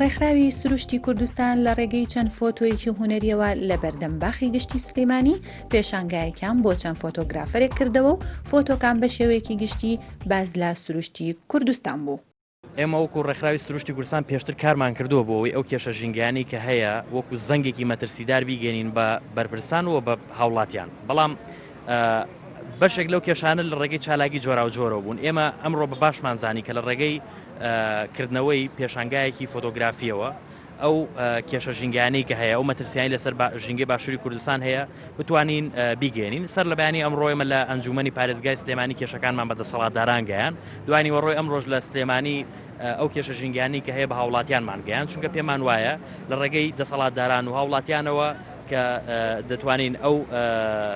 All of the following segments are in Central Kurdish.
ڕێکخراوی سروشتی کوردستان لە ڕێگەی چەند فۆتۆیەکی هونەریەوە لە بەردەم باخی گشتی سلێمانی پێشانگایەکیان بۆ چەند فۆتۆگرافەرێک کردەوە و فۆتۆکان بە شێوەیەکی گشتی باس لە سروشتی کوردستان بوو. ئێمە وەکو ڕێکخراوی سروشتی کوردستان پێشتر کارمان کردووە بۆ ئەوەی ئەو کێشە ژینگەیانەی کە هەیە وەکو زەنگێکی مەترسیدار بیگەینین بە بەرپرسان و بە هاوڵاتیان بەڵام بەشێک لەو کێشانە لە ڕێگەی چالاکی جۆراوجۆرەوە بوون ئێمە ئەمڕۆ بە باشمان زانی کە لە ڕێگەی کردنەوەی پێشانگایەکی فۆتۆگرافیەوە ئەو کێشە ژینگانەی کە هەیە ئەو مەترسیانی لەسەر ژینگەی باشووری کوردستان هەیە بتوانین بیگەێنین سەر لە بەیانی ئەمڕۆ ئێمە لە ئەنجومەنی پارێزگای سلێمانی کێشەکانمان بە دەسەڵاتداران گەیان دوانی وەڕۆی ئەمڕۆژ لە سلێمانی ئەو کێشە ژینگانی کە هەیە بە هاوڵاتیانمان گەیان چونکە پێمان وایە لە ڕێگەی دەسەڵاتداران و هاوڵاتیانەوە کە دەتوانین ئەو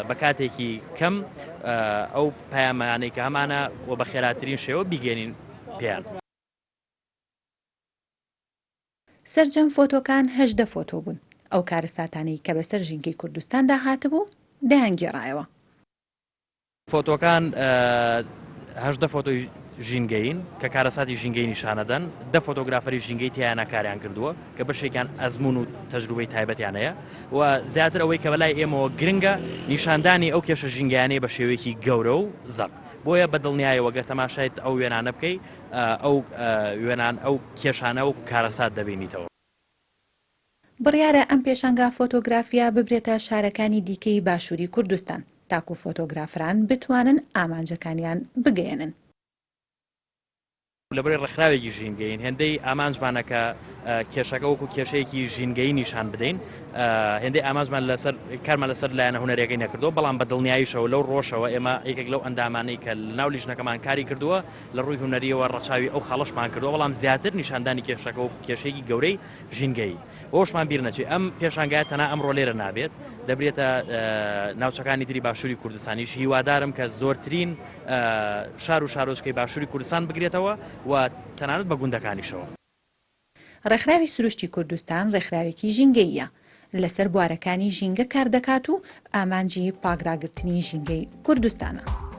بە کاتێکی کەم ئەو پەیامانەی کە هەمانە و بە خێراترین شێوە بیگەێنین پێیان. سەرجەم فۆتۆکان 18 فۆتۆ بوون، ئەو کارەساتانەی کە بەسەر ژینگەی کوردستاندا هاتبوو دەیانگێڕایەوە. فۆتۆکان 18 فۆتۆی ژینگەیین کە کارەساتی ژینگەی نیشانەدەن، دە فۆتۆگرافەری ژینگەی تیایانا کاریان کردووە کە بەشێکیان ئەزموون و تەجروبەی تایبەتیان هەیە و زیاتر ئەوەی کە بەلای ئێمەوە گرنگە نیشاندانی ئەو کێشە ژینگەیانەیە بە شێوەیەکی گەورە و زەق بۆیە بە دڵنیایەوە گەر تەماشای ئەو وێنانە بکەی ئەو وێنان ئەو کێشانە وەکو کارەسات دەبینیتەوە. بڕیارە ئەم پێشانگا فۆتۆگرافییە ببرێتە شارەکانی دیکەی باشووری کوردستان، تاکو فۆتۆگرافەران بتوانن ئامانجەکانیان بگەیەنن. لەبەرەی ڕێکخراوێکی ژینگەیین، هێندەی ئامانجمانە کە کێشەکە وەکو کێشەیەکی ژینگەیی نیشان بدەین، هێندەی ئامانجمان لەسەر کارمان لەسەر لایەنە هونەریەکەی نەکردووە، بەڵام بە دڵنیاییشەوە لەو ڕۆژەوە ئێمە یەکێک لەو ئەندامانەی کە لەناو لیژنەکەمان کاری کردووە لە ڕووی هونەرییەوە ڕەچاوی ئەو خاڵەشمان کردووە، بەڵام زیاتر نیشاندانی کێشەکە وەکو کێشەیەکی گەورەی ژینگەیی. بەوەشمان بیر نەچێ ئەم پێشانگایە تەنها ئەمڕۆ لێرە نابێت، دەبرێتە ناوچەکانی تری باشووری کوردستانیش، هیوادارم کە زۆرترین شار و شارۆچکەی باشووری کوردستان بگرێتەوە و تەنانەت بە گوندەکانیشەوە. ڕێکخراوی سروشتی کوردستان ڕێکخراوێکی ژینگەییە، لەسەر بوارەکانی ژینگە کاردەکات و ئامانجی پاکڕاگرتنی ژینگەی کوردستانە.